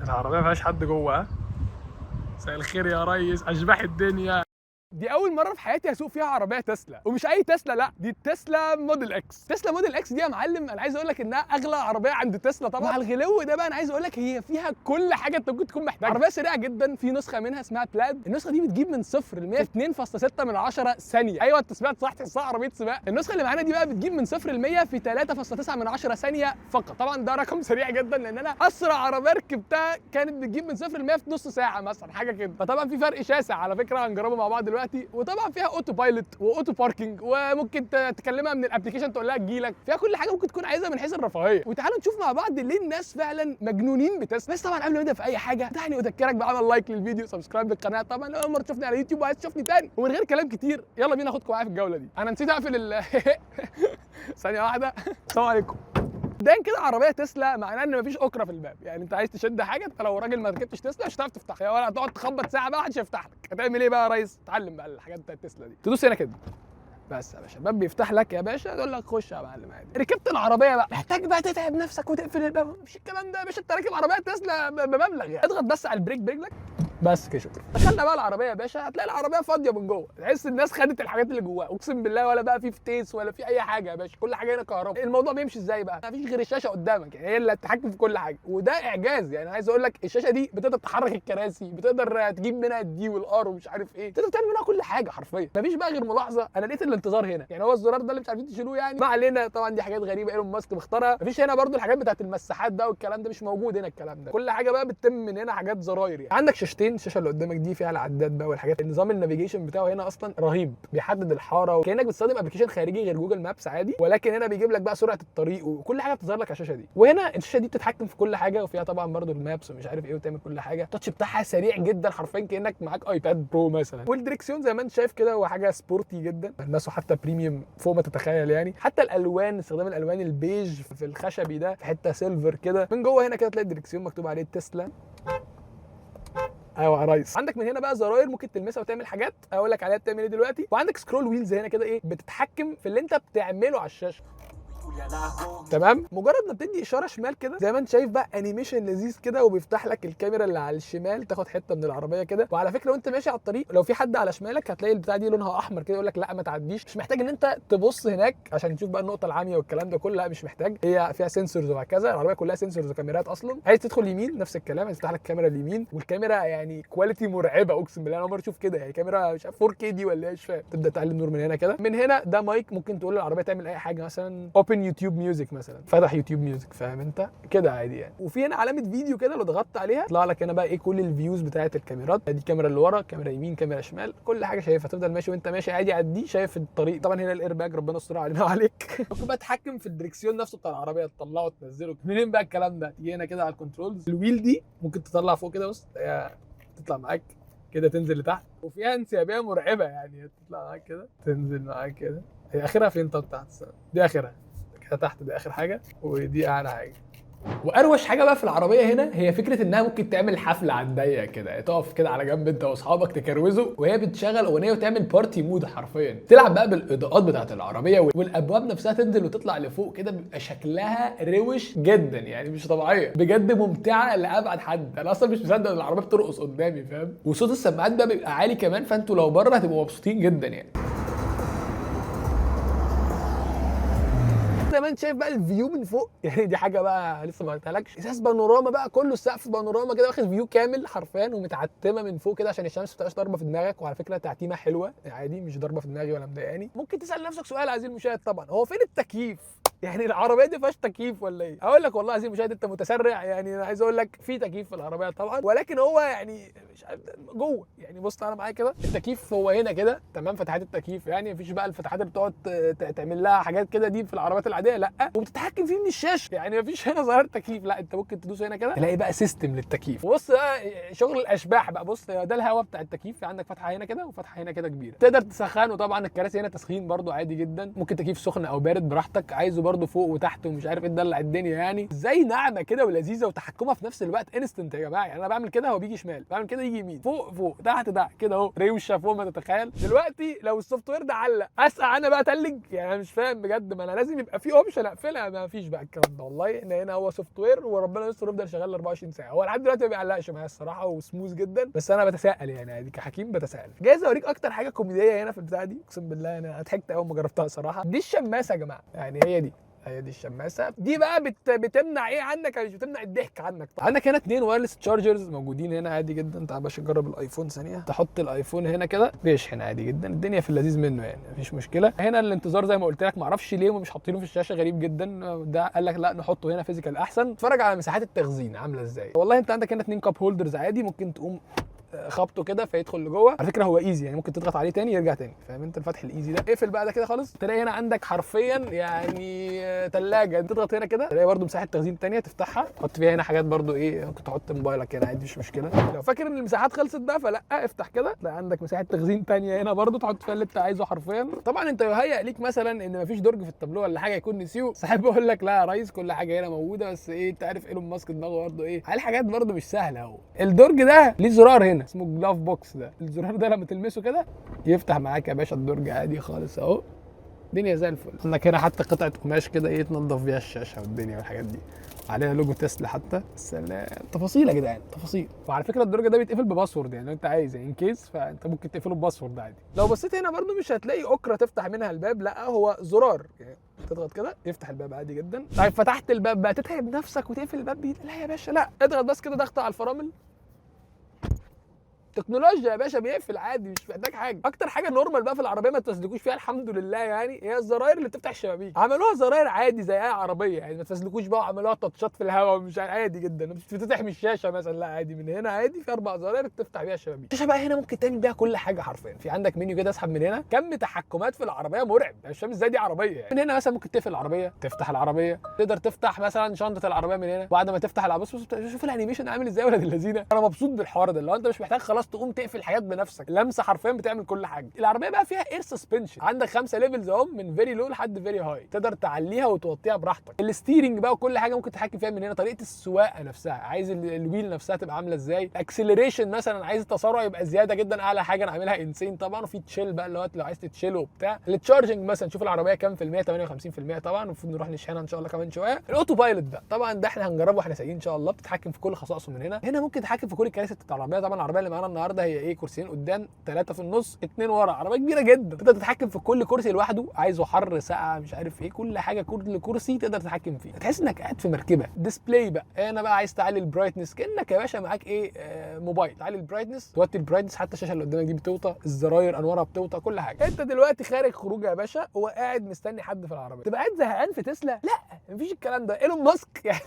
العربية ما فيهاش حد جوه. ها، مساء الخير يا ريس، اشباح الدنيا. دي اول مرة في حياتي اسوق فيها عربية تسلا، ومش اي تسلا، لا دي تسلا Model X. تسلا Model X دي يا معلم انا عايز اقول لك انها اغلى عربية عند تسلا طبعا. مع الغلو ده بقى انا عايز اقول لك هي فيها كل حاجة انت ممكن تكون محتاجها. عربية سريعة جدا، في نسخه منها اسمها Plaid، النسخة دي بتجيب من 0 ل 100 2.6 من 10 ثانية. ايوه انت سمعت صح، تحسها عربية سباق. النسخة اللي معانا دي بقى بتجيب من 0 ل 100 في 3.9 من 10 ثانية فقط. طبعا ده رقم سريع جدا، لان انا اسرع عربية ركبتها كانت بتجيب من 0 ل 100 في نص ساعة مثلا، حاجة كده. فطبعا في فرق شاسع على فكره، هنجربه مع بعض دلوقتي. وطبعا فيها auto pilot و auto parking، وممكن تكلمها من ال application تقول لها تجيلك. فيها كل حاجة ممكن تكون عايزها من حيث الرفاهية. وتعالوا نشوف مع بعض ليه الناس فعلا مجنونين بتسلا. بس طبعا قبل ما نبدا في اي حاجة دعني اذكرك بعمل like للفيديو، subscribe للقناة طبعا لو اول مرة تشوفني على يوتيوب وعايز تشوفني تاني. ومن غير كلام كتير يلا بينا اخدكم معايا في الجولة دي. انا نسيت اقفل ثانية واحده. السلام عليكم. ده كده عربية تسلا معناه ان مفيش اكره في الباب، يعني انت عايز تشد حاجة، انت لو راجل ما ركبتش تسلا مش هتعرف تفتحها، ولا هتقعد تخبط ساعة بقى محدش هيفتح لك. هتعمل ايه بقى يا ريس؟ اتعلم بقى الحاجات بتاعت تسلا دي. تدوس هنا كده بس يا باشا، الباب بيفتح لك يا باشا، يقول لك خش يا معلم عادي. ركبت العربية بقى، محتاج بقى تتعب نفسك وتقفل الباب؟ مفيش الكلام ده يا باشا، انت راكب عربية تسلا بمبلغ يعني. اضغط بس على ال brake برجلك بس كده، شكرا. دخلنا بقى العربية يا باشا، هتلاقي العربية فاضية من جوه، تحس الناس خدت الحاجات اللي جواها، اقسم بالله ولا بقى في فتيس ولا في اي حاجة يا باشا، كل حاجة هنا كهرباء. الموضوع بيمشي ازاي بقى؟ مفيش غير الشاشة قدامك، يعني هي اللي هتتحكم في كل حاجة، وده اعجاز. يعني عايز اقول لك الشاشة دي بتقدر تحرك الكراسي، بتقدر تجيب منها ال D وال R ومش عارف ايه، تقدر تعمل منها كل حاجة حرفيا. مفيش بقى غير ملاحظة، انا لقيت الانتظار هنا، يعني هو الزرار ده اللي مش عارفين تشيلوه يعني، ما علينا. طبعا دي حاجات غريبة ايلون ماسك مختارها. مفيش هنا برضو الحاجات بتاعت المساحات بقى والكلام ده مش موجود هنا، الكلام ده كل حاجة بقى بتتم من هنا، حاجات زراير يعني. عندك شاشتين، الشاشة اللي قدامك دي فيها العداد بقى والحاجات، النظام ال navigation بتاعه هنا اصلا رهيب، بيحدد الحارة وكانك بتستخدم application خارجي غير Google Maps عادي، ولكن هنا بيجيب لك بقى سرعة الطريق وكل حاجة بتظهر لك على الشاشة دي. وهنا الشاشة دي بتتحكم في كل حاجة، وفيها طبعا برضو ال maps ومش عارف ايه، وتعمل كل حاجة. ال touch بتاعها سريع جدا حرفيا كانك معاك iPad Pro مثلا. والدريكسيون زي ما انت شايف كده هو حاجة sporty جدا، ملمسه حتى premium فوق ما تتخيل يعني. حتى الالوان، استخدام الالوان البيج في الخشبي ده في حتة silver كده. من جوه هنا كده تلاقي الدريكسيون مكتوب عليه تسلا. ايوه يا ريس. عندك من هنا بقى زراير ممكن تلمسها وتعمل حاجات اقول لك عليها بتعمل ايه دلوقتي. وعندك scroll wheels هنا كده ايه، بتتحكم في اللي انت بتعمله على الشاشة. تمام، مجرد ما بتدي اشارة شمال كده زي ما انت شايف بقى animation لذيذ كده، وبيفتح لك الكاميرا اللي على الشمال تاخد حتة من العربية كده. وعلى فكرة وانت ماشي على الطريق لو في حد على شمالك هتلاقي البتاع دي لونها احمر كده يقول لك لا ما تعديش، مش محتاج ان انت تبص هناك عشان تشوف بقى النقطة العامية والكلام ده كله، لا مش محتاج، هي فيها sensors وهكذا، العربية كلها sensors وكاميرات اصلا. عايز تدخل يمين نفس الكلام، هيفتح لك الكاميرا اليمين، والكاميرا يعني quality مرعبة اقسم بالله، انا اول مرة اشوف كده، يعني كاميرا مش عارف 4K دي ولا ايه مش فاهم. تبدا تعلي النور من هنا كده، من هنا ده مايك ممكن تقول للعربية تعمل اي حاجة، مثلا open YouTube Music مثلا، فتح YouTube Music، فاهم انت كده عادي يعني. وفي هنا علامة فيديو كده لو ضغطت عليها يطلع لك هنا بقى ايه كل ال views بتاعه الكاميرات دي، كاميرا اللي ورا، كاميرا يمين، كاميرا شمال، كل حاجة شايفها. تفضل ماشي وانت ماشي عادي عدي شايف الطريق. طبعا هنا الايرباج ربنا يستر علينا وعليك. ممكن بقى تتحكم في الدريكسيون نفسه بتاع العربية، تطلعه تنزله منين بقى الكلام ده؟ تيجي هنا كده على ال controls، ال wheel دي ممكن تطلع فوق كده، بص تطلع معاك كده تنزل لتحت، وفيها انسيابيه مرعبة يعني، تطلع معاك كده تنزل معاك كده. هي اخرها فين؟ طب تحت دي اخرها كده تحت، دي اخر حاجة ودي اعلى حاجة. واروش حاجة بقى في العربية هنا هي فكرة انها ممكن تعمل حفلة على الضيق كده، تقف كده على جنب انت واصحابك تكروزوا وهي بتشغل اغنية وتعمل party mode حرفيا، تلعب بقى بالاضاءات بتاعت العربية والابواب نفسها تنزل وتطلع لفوق كده، بيبقى شكلها روش جدا يعني مش طبيعية بجد، ممتعة لابعد حد. انا اصلا مش مصدق ان العربية بترقص قدامي فاهم، وصوت السماعات بقى بيبقى عالي كمان، فانتوا لو بره هتبقوا مبسوطين جدا يعني. زي ما انت شايف بقى ال view من فوق، يعني دي حاجة بقى لسه ما قلتهالكش، ازاز بانوراما بقى كله، السقف بانوراما كده واخد view كامل حرفيا، ومتعتمه من فوق كده عشان الشمس ما تبقاش ضاربه في دماغك. وعلى فكرة تعتيمه حلوة عادي، مش ضاربه في دماغي ولا مضايقاني. ممكن تسال نفسك سؤال عزيزي المشاهد طبعا، هو فين التكييف؟ يعني العربية دي ما فيهاش تكييف ولا ايه؟ اقول لك والله عزيزي المشاهد انت متسرع، يعني انا عايز اقول لك في تكييف في العربية طبعا، ولكن هو يعني مش عارف جوه يعني. بص تعالى معايا كده، التكييف هو هنا كده تمام، فتحات التكييف يعني مفيش بقى الفتحات اللي بتقعد تعمل لها حاجات كده دي في العربيات العادية، لا، وبتتحكم فيه من الشاشة، يعني مفيش هنا زرار تكييف، لا انت ممكن تدوس هنا كده تلاقي بقى system للتكييف. بص بقى شغل الاشباح بقى، بص ده الهواء بتاع التكييف، عندك فتحه هنا كده وفتحه هنا كده كبيرة تقدر تسخنه. طبعا الكراسي هنا تسخين برده عادي جدا، ممكن تكييف سخن او بارد براحتك، عايزه برده فوق وتحت ومش عارف ايه، تدلع الدنيا يعني. ازاي ناعمة كده ولذيذه وتحكمها في نفس الوقت instant يا جماعة. يعني انا بعمل كده هو بيجي شمال، بعمل كده يجي يجي يمين، فوق فوق، تحت تحت كده اهو، روشه فوق ما تتخيل. دلوقتي لو ال software ده علق اسقع انا بقى تلج يعني، انا مش فاهم بجد. ما انا لازم يبقى في option اقفلها، ما فيش بقى الكلام ده والله. احنا هنا هو software وربنا يستر يفضل شغال 24 ساعة. هو لحد دلوقتي ما بيعلقش معايا الصراحة وسموث جدا، بس انا بتساءل يعني عادي كحكيم بتساءل. جايز اوريك اكتر حاجة كوميدية هنا في البتاعه دي، اقسم بالله انا ضحكت اول ما جربتها صراحة. دي الشماسه يا جماعة، يعني هي دي الشماسه دي بقى بتمنع ايه عنك؟ مش بتمنع الضحك عنك. عندك هنا اتنين wireless chargers موجودين هنا عادي جدا. تعال باش نجرب الايفون ثانية، تحط الايفون هنا كده بيشحن عادي جدا، الدنيا في اللذيذ منه يعني مفيش مشكلة. هنا الانتظار زي ما قلت لك، معرفش ليه هم مش حاطينه في الشاشة، غريب جدا. ده قال لك لا نحطه هنا physical احسن. اتفرج على مساحات التخزين عامله ازاي. والله انت عندك هنا اتنين cup holders عادي، ممكن تقوم خبطه كده فيدخل لجوه. على فكرة هو easy يعني، ممكن تضغط عليه تاني يرجع تاني، فاهم انت الفتح ال easy ده. اقفل بقى ده كده خالص، تلاقي هنا عندك حرفيا يعني ثلاجه. تضغط هنا كده تلاقي برده مساحة تخزين تانية تفتحها، تحط فيها هنا حاجات برده ايه، ممكن تحط موبايلك هنا عادي مش مشكلة. لو فاكر ان المساحات خلصت بقى فلا، افتح كده تلاقي عندك مساحة تخزين تانية هنا برده تحط فيها اللي انت عايزه حرفيا. طبعا انت يهيأ ليك مثلا ان مفيش درج في التابلو ولا حاجة يكون نسيوه، بس احب اقول لك لا يا ريس، كل حاجة هنا موجودة. بس ايه، انت عارف ايلون ماسك دماغه برده ايه على الحاجات برده مش سهلة. اهو الدرج ده ليه زرار هنا اسمه glove box، ده الزرار ده لما تلمسه كده يفتح معاك يا باشا الدرج عادي خالص اهو، الدنيا زي الفل. عندك هنا حتى قطعه قماش كده ايه تنظف بيها الشاشة والدنيا والحاجات دي، عليها لوجو تسلا حتى. سلام، تفاصيل يا جدعان تفاصيل. وعلى فكرة الدرج ده بيتقفل ب password يعني لو انت عايز يعني in case، فانت ممكن تقفله ب password عادي. لو بصيت هنا برده مش هتلاقي اكره تفتح منها الباب، لا هو زرار يعني تضغط كده يفتح الباب عادي جدا. طيب فتحت الباب بقى تتعب نفسك وتقفل الباب بايدك؟ لا يا باشا لا، اضغط بس كده ضغطه على الفرامل، تكنولوجيا يا باشا بيقفل عادي مش محتاج حاجة. اكتر حاجة normal بقى في العربية ما تفزلكوش فيها الحمد لله يعني، هي الزراير اللي بتفتح الشبابيك. عملوها زراير عادي زي اي عربية يعني، ما تفزلكوش بقى وعملوها تاتشات في الهواء ومش عادي جدا. بتفتح من الشاشة مثلا، لا عادي من هنا عادي، في اربع زراير تفتح بيها الشبابيك. الشاشة بقى هنا ممكن تعمل بيها كل حاجة حرفيا. في عندك منيو كده اسحب من هنا، كم تحكمات في العربية مرعب، انا مش فاهم ازاي دي عربية يعني. من هنا مثلا ممكن تقفل العربية، تفتح العربية، تقدر تفتح مثلا شنطه العربية من هنا. بعد ما تفتح العربية بص شوف ال animation عامل ازاي ولاد اللذينه. انا مبسوط بالحوار ده، اللي هو انت مش محتاج خلاص تقوم تقفل حاجات بنفسك، لمسه حرفيا بتعمل كل حاجة. العربية بقى فيها air suspension، عندك 5 levels اهم من very low لحد very high، تقدر تعليها وتوطيها براحتك. ال steering بقى وكل حاجة ممكن تتحكم فيها من هنا، طريقه السواقة نفسها، عايز ال wheel نفسها تبقى عامله ازاي، acceleration مثلا عايز التسارع يبقى زيادة جدا، اعلى حاجة انا عاملها insane طبعا. وفي chill بقى اللي هو لو عايز ت chill وبتاع. ال charging مثلا شوف العربية كام في المية، 58% طبعا، المفروض نروح نشحنها ان شاء الله كمان شوية. ال autopilot بقى طبعا ده احنا هنجربه واحنا سايقين ان شاء الله، بتتحكم في كل خصائصه من هنا. هنا ممكن تتحكم في كل الكراسي بتاعت العربية. طبعا العربية اللي معانا النهارده هي ايه، كرسيين قدام، 3 في النص، 2 ورا، عربية كبيرة جدا، تقدر تتحكم في كل كرسي لوحده، عايزه حر ساقعه مش عارف ايه، كل حاجة كل كرسي تقدر تتحكم فيه. تحس انك قاعد في مركبة. display بقى هنا بقى عايز تعلي ال brightness كانك يا باشا معاك ايه موبايل، تعلي ال brightness، توطي ال brightness، حتى الشاشة اللي قدامك دي بتوطى، الزراير انوارها بتوطى، كل حاجة. انت دلوقتي خارج خروج يا باشا وقاعد مستني حد في العربية، تبقى قاعد زهقان في تسلا؟ لا مفيش الكلام ده. ايلون ماسك يعني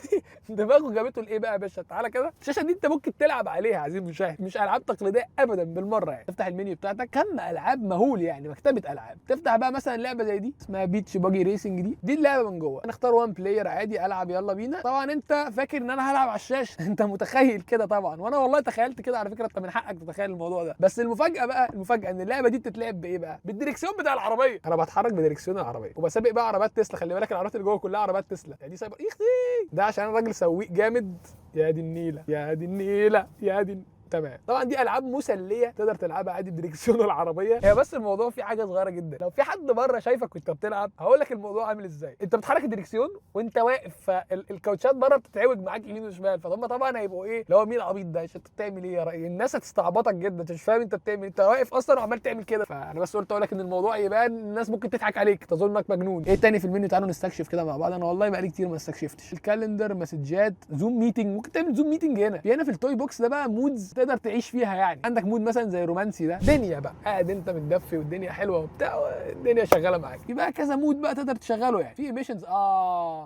دماغه جابته لايه بقى يا باشا؟ تعالى كده الشاشة دي انت ممكن تلعب عليها عزيزي المشاهد، مش العاب تقليدية ابدا بالمرة يعني. تفتح المنيو بتاعتك، كم العاب مهول يعني، مكتبه العاب. تفتح بقى مثلا لعبه زي دي اسمها Beach Buggy Racing، دي اللعبة من جوه. نختار one player عادي، العب يلا بينا. طبعا انت فاكر ان انا هلعب على الشاشة انت متخيل كده طبعا، وانا والله تخيلت كده على فكرة، انت من حقك تتخيل الموضوع ده. بس المفاجاة بقى، المفاجاة ان اللعبة دي بتتلعب بايه بقى؟ بالدريكسيون بتاع العربية. انا بتحرك بدريكسيون العربية وبسابق بقى عربيات تسلا. خلي بالك العربيات اللي جوه كلها عربيات تسلا يعني. دي سايبر يختي ده عشان انا راجل سويق جامد. يا دي النيله يا دي النيله يا دي، تمام. طبعا دي العاب مسلية تقدر تلعبها عادي بدريكسيون العربية. هي بس الموضوع فيه حاجة صغيرة جدا، لو في حد بره شايفك وانت بتلعب هقول لك الموضوع عامل ازاي. انت بتحرك الدريكسيون وانت واقف، فالكاوتشات بره بتتعوج معاك يمين وشمال، فهم طبعا هيبقوا ايه اللي هو مين العبيط ده، انت بتعمل ايه يا رأي؟ الناس هتستعبطك جدا، انت مش فاهم انت بتعمل، انت واقف اصلا وعمال تعمل كده. فانا بس قلت اقول لك ان الموضوع يبان، الناس ممكن تضحك عليك تظنك مجنون. ايه تاني في المنيو؟ تعالوا نستكشف كده مع بعض. انا والله بقالي كتير ما استكشفتش. ال calendar، مسجات، Zoom meeting، ممكن تعمل Zoom meeting هنا. في هنا في ال toy box ده بقى modes تقدر تعيش فيها يعني. عندك mode مثلا زي رومانسي، ده دنيا بقى قاعد انت متدفي والدنيا حلوة وبتاع، الدنيا شغالة معاك. في بقى كذا mode بقى تقدر تشغله يعني. في emissions،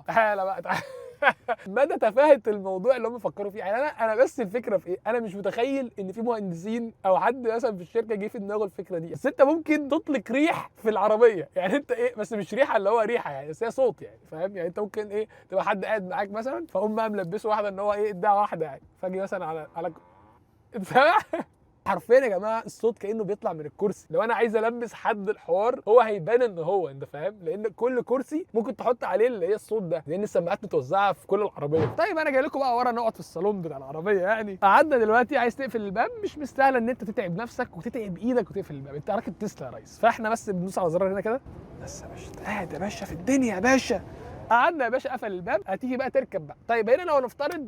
تعالى بقى تعالى مدى تفاهه الموضوع اللي هم فكروا فيه يعني. انا بس الفكرة في ايه، انا مش متخيل ان في مهندسين او حد مثلا في الشركة جه في دماغه الفكرة دي. بس انت ممكن تطلق ريح في العربية يعني، انت ايه بس مش ريحه اللي هو ريحه يعني، بس هي صوت يعني، فاهم يعني؟ انت ممكن ايه تبقى حد قاعد معاك مثلا فاقوم بقى ملبسه واحدة ان هو ايه اداها واحدة يعني، فاجي مثلا على سامع حرفيا يا جماعة الصوت كانه بيطلع من الكرسي. لو انا عايز البس حد الحوار هو هيبان ان هو، انت فاهم، لان كل كرسي ممكن تحط عليه اللي هي الصوت ده، لان السماعات متوزعة في كل العربية. طيب انا جاي لكم بقى ورا نقعد في الصالون بتاع العربية. يعني قعدنا دلوقتي، عايز تقفل الباب مش مستاهلة ان انت تتعب نفسك وتتعب ايدك وتقفل الباب، انت راكب تسلا يا ريس. فاحنا بس بندوس على زرار هنا كده بس يا باشا، قاعد يا باشا في الدنيا يا باشا. قعدنا يا باشا، قفل الباب، هتيجي بقى تركب بقى. طيب هنا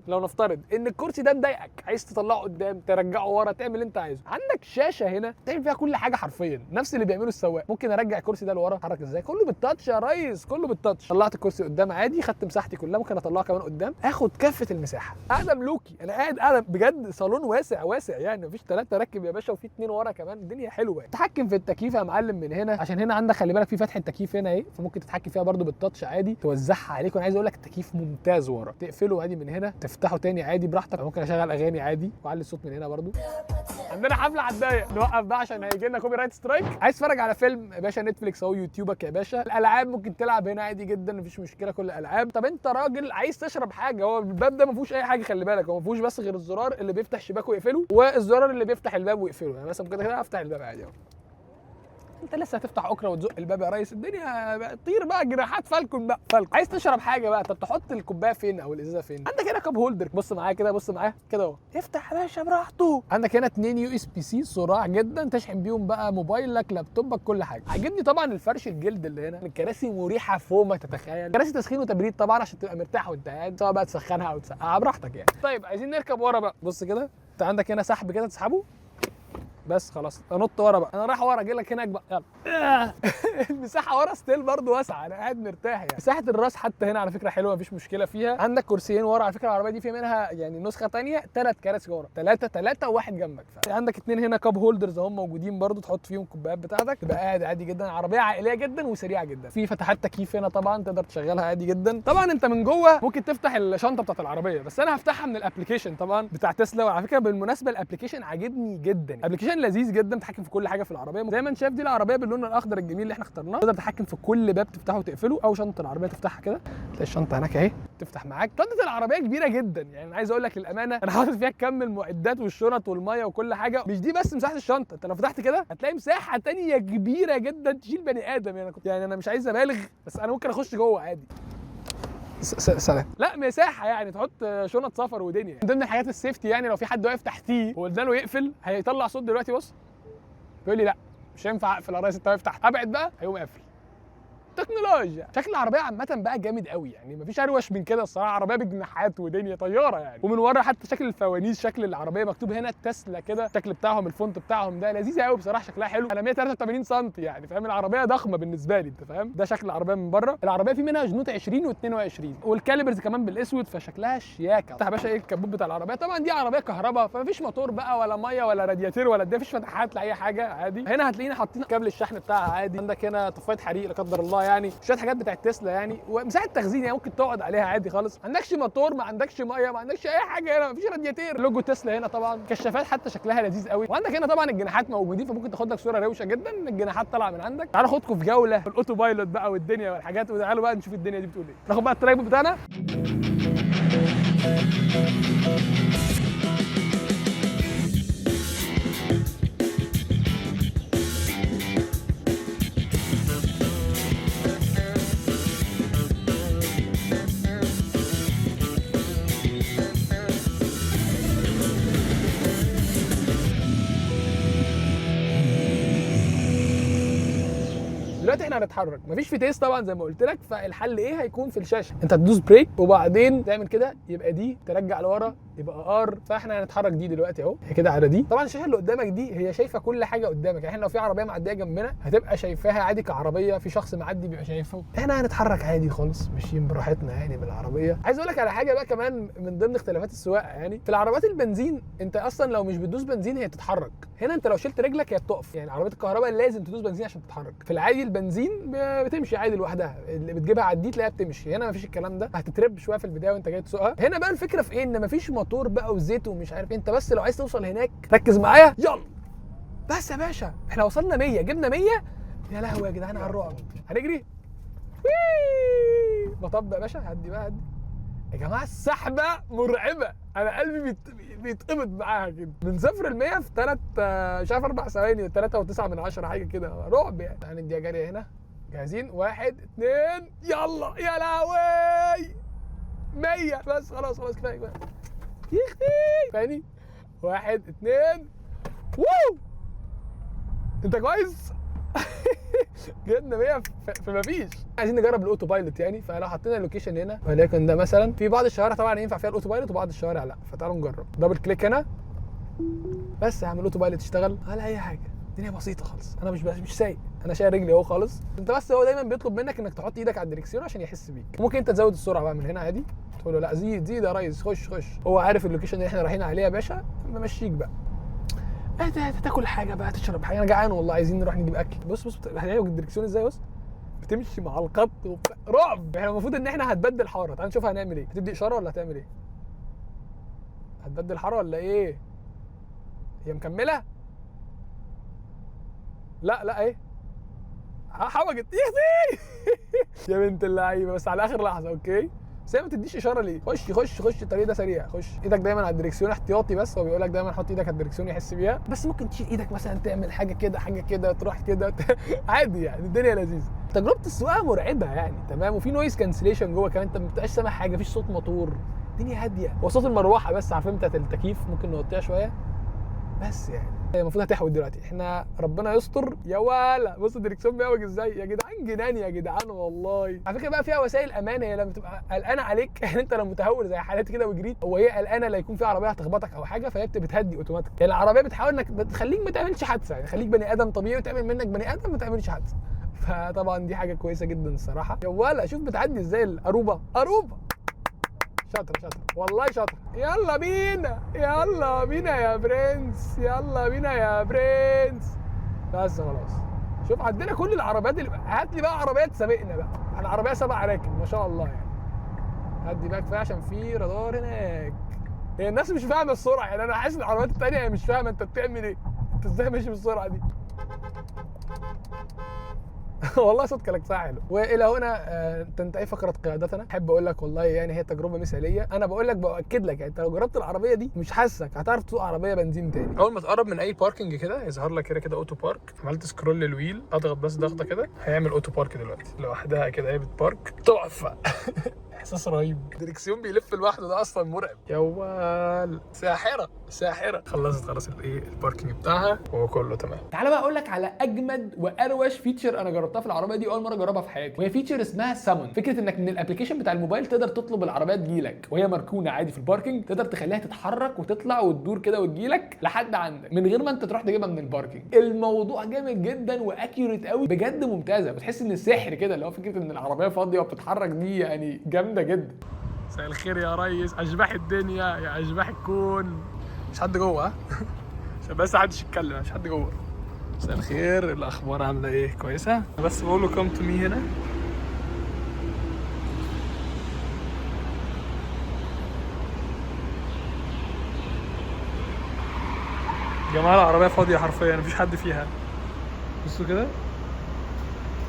لو نفترض ان الكرسي ده مضايقك، عايز تطلعه قدام، ترجعه ورا، تعمل اللي انت عايزه. عندك شاشة هنا تعمل فيها كل حاجة حرفيا، نفس اللي بيعمله السواق. ممكن ارجع الكرسي ده لورا، اتحرك ازاي، كله بال touch يا ريس، كله بال touch. طلعت الكرسي قدام عادي، خدت مساحتي كلها، ممكن اطلعه كمان قدام، اخد كافة المساحة. قاعدة ملوكي، انا قاعد قاعدة بجد، صالون واسع واسع يعني، مفيش ثلاثة راكب يا باشا وفي اثنين ورا كمان، الدنيا حلوة يعني. تحكم في التكييف يا معلم من هنا، عشان هنا عندك خلي بالك في فتحه تكييف هنا اهي، فممكن تتحكم فيها برده بال touch عادي، توزعها عليك. وانا عايز اقول لك التكييف ممتاز ورا، تقفله عادي من هنا، تفتحه تاني عادي براحتك. ممكن اشغل اغاني عادي واعلي الصوت من هنا برده. عندنا حفلة على الضيق، نوقف بقى عشان هيجي لنا copyright strike. عايز تتفرج على فيلم يا باشا، نتفليكس اهو، يوتيوبك يا باشا، الالعاب ممكن تلعب هنا عادي جدا، مفيش مشكلة، كل الالعاب. طب انت راجل عايز تشرب حاجة، هو الباب ده ما فيهوش اي حاجة، خلي بالك، هو ما فيهوش بس غير الزرار اللي بيفتح شباك ويقفله، والزرار اللي بيفتح الباب ويقفله. يعني مثلا كده كده افتح الباب عادي اهو، انت لسه هتفتح اكره وتزق الباب يا ريس، الدنيا طير بقى، جناحات falcon بقى falcon. عايز تشرب حاجة بقى، طب تحط الكوباية فين او الازازه فين؟ عندك هنا cup holder، بص معايا كده، بص معايا كده اهو، افتح يا باشا براحته. عندك هنا 2 USB-C سراع جدا، تشحن بيهم بقى موبايلك، لابتوبك، كل حاجة. عاجبني طبعا الفرش الجلد اللي هنا، الكراسي مريحه فوق ما تتخيل، كراسي تسخين وتبريد طبعا عشان تبقى مرتاح وانت قاعد، سواء بقى تسخنها او تسقعها براحتك يعني. طيب عايزين نركب ورا بقى، بص كده، انت عندك هنا سحب كده تسحبه بس خلاص، انط ورا بقى، انا رايح ورا، اجي لك هناك بقى، يلا. المساحة ورا still برضه واسعة، انا قاعد مرتاح يعني. مساحة الراس حتى هنا على فكرة حلوة، مفيش مشكلة فيها. عندك كرسيين ورا، على فكرة العربية دي في منها يعني نسخه ثانية ثلاث كراسي ورا، ثلاثة ثلاثة وواحد جنبك. عندك اثنين هنا cup holders اهم موجودين برضه، تحط فيهم الكوبايات بتاعتك، تبقى قاعد عادي جدا. عربية عائلية جدا وسريعة جدا. في فتحات تكييف هنا طبعا تقدر تشغلها عادي جدا. طبعا انت من جوه ممكن تفتح الشنطة بتاعت العربية، بس انا هفتحها من ال application طبعا بتاع تسلا. وعلى فكرة بالمناسبة ال application عاجبني جدا، application لذيذ جدا، تتحكم في كل حاجة في العربية. زي ما انت شايف دي العربية باللون الاخضر الجميل اللي احنا اخترناه، تقدر تتحكم في كل باب تفتحه وتقفله، او شنطه العربية تفتحها كده، تلاقي الشنطة هناك اهي تفتح معاك. شنطه العربية كبيرة جدا يعني، انا عايز اقول لك للامانة انا حاطط فيها كم المعدات والشنط والمية وكل حاجة. مش دي بس مساحة الشنطة، انت لو فتحت كده هتلاقي مساحة تانية كبيرة جدا تشيل بني ادم يعني. يعني انا مش عايز ابالغ، بس انا ممكن اخش جوه عادي. سلام. لا مساحة يعني تحط شنط سفر ودنيا. من ضمن الحاجات ال safety يعني لو في حد واقف تحتيه وقلنا له يقفل هيطلع صوت دلوقتي، بص بيقول لي لا مش هينفع اقفل يا ريس، انت واقف تحت، ابعد بقى، هيقوم قافل. تكنولوجيا. شكل العربية عامة بقى جامد قوي يعني، مفيش اروش من كده الصراحة، عربية بجناحات ودنيا طيارة يعني. ومن ورا حتى شكل الفوانيس، شكل العربية مكتوب هنا تسلا كده، الشكل بتاعهم ال font بتاعهم ده لذيذ قوي بصراحة، شكلها حلو. انا 183 سم يعني فاهم، العربية ضخمة بالنسبة لي انت فاهم. ده شكل العربية من بره. العربية في منها جنوط 20 و22 وال calipers كمان بالاسود، فشكلها شياكه. افتح يا باشا ايه الكبوت بتاع العربية. طبعا دي عربية كهرباء، فمفيش موتور بقى ولا مية ولا رادياتير ولا ده، مفيش فتحات لاي حاجة عادي. هنا هتلاقينا حاطين كابل الشحن بتاعها عادي. عندك هنا طفايه حريق لا قدر الله يعني، شوية حاجات بتاعت تسلا يعني، ومساحة تخزين يعني ممكن تقعد عليها عادي خالص. ما عندكش موتور، ما عندكش مية، ما عندكش اي حاجة هنا، مفيش رادياتير. لوجو تسلا هنا طبعا، كشافات حتى شكلها لذيذ قوي. وعندك هنا طبعا الجناحات موجودين، فممكن تاخد لك صوره روشه جدا الجناحات طالعه من عندك. تعالوا اخدكم في جولة في ال autopilot بقى والدنيا والحاجات، وتعالوا بقى نشوف الدنيا دي بتقول ايه. ناخد بقى ال tripod بتاعنا. دلوقتي احنا هنتحرك، مفيش فتيس طبعا زي ما قلت لك، فالحل ايه هيكون في الشاشة؟ انت تدوس brake وبعدين تعمل كده، يبقى D، ترجع لورا يبقى R. فاحنا هنتحرك D دلوقتي اهو، هي كده على D. طبعا الشاشة اللي قدامك دي هي شايفه كل حاجة قدامك، يعني احنا لو في عربية معدية جنبنا هتبقى شايفاها عادي كعربيه، في شخص معدي بيبقى شايفه. احنا هنتحرك عادي خالص، ماشيين براحتنا يعني بالعربية. عايز اقول لك على حاجة بقى كمان من ضمن اختلافات السواقة، يعني في العربيات البنزين انت اصلا لو مش بتدوس بنزين هي بتتحرك، هنا انت لو شلت رجلك هي بتقف. يعني عربية الكهرباء لازم تدوس بنزين عشان تتحرك. في العادي البنزين بتمشي عادي لوحدها، اللي بتجيبها على ال D تلاقيها بتمشي. هنا مفيش الكلام ده، هتترب شوية في البداية وانت جاي تسوقها. هنا بقى الفكرة في ايه؟ ان مفيش موتور بقى وزيت ومش عارف ايه، انت بس لو عايز توصل هناك ركز معايا. يلا بس يا باشا، احنا وصلنا 100، جبنا 100. يا لهوي يا جدعان على الرعب. هنجري وي مطب يا باشا، هدي بقى هدي. يا جماعة السحبه مرعبة، انا قلبي بيتقبض معاها كده. من 0 ل 100 في 3، مش عارف 4 ثواني، 3.9 من 10 حاجة كده، رعب يعني. هنديها جارية هنا، جاهزين؟ 1 2 يلا. يا لهوي 100 بس، خلاص خلاص كفاية كفاية. يختي تاني، 1 2 ووو. انت كويس؟ جبنا 100 في مفيش. عايزين نجرب ال autopilot يعني، فلو حطينا ال location هنا وليكن ده مثلا، في بعض الشوارع طبعا ينفع فيها ال autopilot وبعض الشوارع لا، فتعالوا نجرب. double click هنا بس، هعمل autopilot تشتغل ولا اي حاجة، الدنيا بسيطة خالص. انا مش سايق، انا شايل رجلي اهو خالص. انت بس هو دايما بيطلب منك انك تحط ايدك على الدركسيون عشان يحس بيك. ممكن انت تزود السرعة بقى من هنا عادي، تقول له لا زيد زيد يا ريس، خش خش. هو عارف ال location اللي احنا رايحين عليه يا باشا، ممشيك بقى. تاكل حاجة بقى، تشرب حاجة، انا جعان والله، عايزين نروح نجيب اكل. بص بص هتلاقي الدركسيون ازاي، بص بتمشي مع الخط وبتاع. رعب. احنا المفروض ان احنا هتبدل حارة، تعال نشوف هنعمل ايه. هتدي اشارة ولا هتعمل ايه؟ هتبدل حارة ولا ايه؟ هي مكملة؟ لا لا ايه حوجت. يا يا بنت اللعيبة، بس على اخر لحظة. okay بس هي ما بتديش اشارة ليه؟ خش خش خش، الطريق ده سريع، خش. ايدك دايما على الدركسيون احتياطي، بس هو بيقول لك دايما حط ايدك على الدركسيون يحس بيها، بس ممكن تشيل ايدك مثلا تعمل حاجة كده، حاجة كده، تروح كده عادي يعني، الدنيا لذيذة. تجربه السواقة مرعبة يعني، تمام. وفي noise cancellation جوه كمان، انت ما بتبقاش سامع حاجة، مفيش صوت موتور، الدنيا هادية. هو صوت المروحة بس، عارفين بتاعت التكييف، ممكن نوطيها شوية بس يعني. المفروض هتحود دلوقتي، احنا ربنا يستر يا ولا. بص الدركسيون بيعوج ازاي يا جدعان، جنان يا جدعان والله. على فكرة بقى فيها وسائل امان، هي لما تبقى قلقانة عليك يعني انت لو متهور زي حالاتي كده وجريت، وهي قلقانة لا يكون في عربية هتخبطك او حاجة، فهي بتهدي اوتوماتيك. يعني العربية بتحاول انك بتخليك ما تعملش حادثه، يعني خليك بني ادم طبيعي وتعمل منك بني ادم ما تعملش حادثه. فطبعا دي حاجة كويسة جدا الصراحة. يا ولا شوف بتعدي ازاي القروبه، قروبه شاطرة شاطرة والله شاطرة. يلا بينا يلا بينا يا برنس، يلا بينا يا برنس. بس خلاص شوف عندنا كل العربيات اللي هات لي بقى عربيات سابقنا بقى، احنا عربية 7 راكب ما شاء الله يعني. هدي بقى كفاية عشان في رادار هناك. هي الناس مش فاهمه السرعة يعني، انا حاسس العربيات التانية هي مش فاهمه انت بتعمل ايه، انت ازاي ماشي بالسرعة دي. والله صوت كلاكسة حلو. والى هنا تنتهي فقره قيادتنا. احب اقول لك والله يعني هي تجربه مثاليه، انا بقول لك باكد لك يعني انت لو جربت العربية دي مش حاسك هتعرف تسوق عربية بنزين تاني. اول ما تقرب من اي parking كده يظهر لك كده كده auto park. عملت scroll لل wheel، اضغط بس ضغطه كده هيعمل auto park دلوقتي لوحدها كده، هي بت park تحفة. احساس رهيب، الدركسيون بيلف لوحده ده اصلا مرعب. يا وال ساحرة ساحرة. خلصت خلاص الايه ال parking بتاعها وكله تمام. تعالى بقى اقول لك على اجمد واروش feature انا جربتها في العربية دي، اول مرة اجربها في حياتي، وهي feature اسمها سامون. فكرة انك من ال application بتاع الموبايل تقدر تطلب العربية تجيلك وهي مركونة عادي في ال parking، تقدر تخليها تتحرك وتطلع وتدور كده وتجيلك لحد عندك من غير ما انت تروح تجيبها من ال parking. الموضوع جامد جدا و accurate قوي بجد، ممتازة. بتحس ان السحر كده اللي هو فكرة ان العربية فاضية وبتتحرك دي يعني جامدة جدا. مساء الخير يا ريس، اشباح الدنيا يا اشباح الكون. مش حد جوه عشان بس محدش يتكلم، مش حد جوه. مساء الخير، الاخبار عامله ايه؟ كويسة. بس بقول له come to me هنا. يا جماعة العربية فاضية حرفيا، مفيش حد فيها. بصوا كده.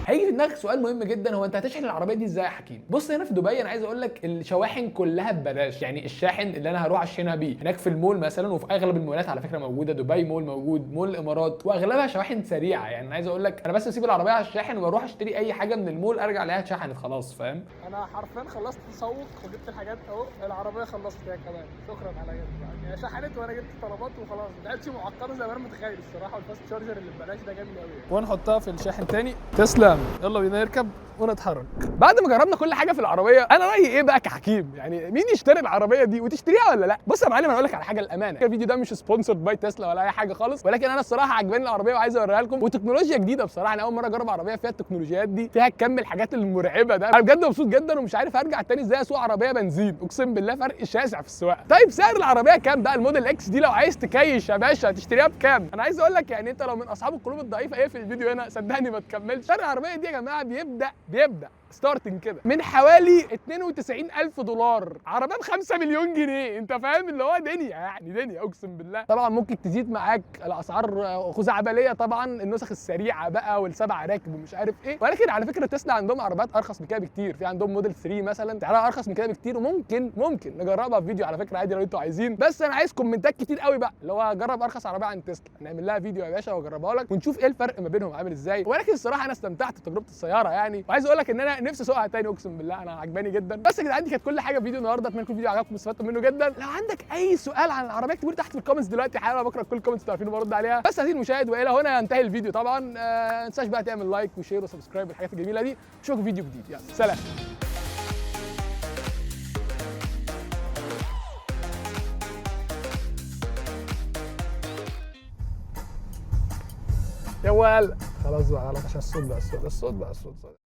هيجي في دماغك سؤال مهم جدا، هو انت هتشحن العربية دي ازاي يا حكيم؟ بص هنا في دبي انا عايز اقول لك الشواحن كلها ببلاش، يعني الشاحن اللي انا هروح اشحنها بيه هناك في المول مثلا، وفي اغلب المولات على فكرة موجودة، دبي مول موجود، مول الامارات، واغلبها شواحن سريعة. يعني انا عايز اقول لك انا بس اسيب العربية على الشاحن واروح اشتري اي حاجة من المول ارجع الاقيها اتشحنت خلاص، فاهم؟ انا حرفيا خلصت تسوق وجبت الحاجات اهو، العربية خلصت هي كمان، شكرا على يعني شحنت وانا جبت طلبات وخلاص، ما بقتش معقدة زي ما انا متخيل الصراحة. وال fast charger اللي ببلاش ده جميل قوي يعني. ونحطها في الشاحن تاني. تسلم، يلا بينا نركب ونتحرك. بعد ما جربنا كل حاجة في العربية، انا رايي ايه بقى كحكيم؟ يعني مين يشتري العربية دي وتشتريها ولا لا؟ بص يا معلم انا اقول لك على حاجة للامانة، الفيديو ده مش sponsored by تسلا ولا اي حاجة خالص، ولكن انا الصراحة عجباني العربية وعايز اوريها لكم، وتكنولوجيا جديدة بصراحة. انا اول مرة اجرب عربية فيها التكنولوجيات دي، فيها كم الحاجات المرعبة ده. انا بجد مبسوط جدا ومش عارف ارجع تاني ازاي اسوق عربية بنزين، اقسم بالله فرق شاسع في السواقة. طيب سعر العربية كام بقى ال Model X دي لو عايز تكيش يا باشا تشتريها بكام؟ انا عايز اقول لك يعني انت لو من اصحاب القلوب الضعيفة ايه في الفيديو هنا صدقني ما تكملش. سعر العربية دي يا جماعة بيبدا starting كده من حوالي 92000 دولار، عربية ب 5 مليون جنيه، انت فاهم اللي هو دنيا يعني، دنيا اقسم بالله. طبعا ممكن تزيد معاك الاسعار خزعبليه طبعا، النسخ السريعة بقى والسبع راكب ومش عارف ايه، ولكن على فكرة تسلا عندهم عربيات ارخص من كده بكتير، في عندهم موديل 3 مثلا سعرها ارخص من كده بكتير، وممكن نجربها في فيديو على فكرة عادي لو انتوا عايزين. بس انا عايز كومنتات كتير قوي بقى اللي هو جرب ارخص عربية عن تسلا، نعمل لها فيديو يا باشا واجربها لك ونشوف ايه الفرق ما بينهم عامل ازاي. ولكن الصراحة انا استمتعت بتجربه السيارة يعني، وعايز اقول لك ان انا نفسي اسوقها تاني اقسم بالله، انا عجباني جدا. بس يا جدعان دي كانت كل حاجة في فيديو النهارده، اتمنى يكون الفيديو عجبكم واستفدتوا منه جدا. لو عندك اي سؤال عن العربية اكتبوا لي تحت في ال comments دلوقتي حالا، انا بقرا كل ال comments انتوا عارفين وبرد عليها. بس عزيزي المشاهد والى هنا ينتهي الفيديو طبعا، ما تنساش بقى تعمل like و share و subscribe والحاجات الجميلة دي. اشوفكم في فيديو جديد، يلا سلام. يا وال خلاص بقى، خلاص عشان الصوت بقى، الصوت بقى، الصوت.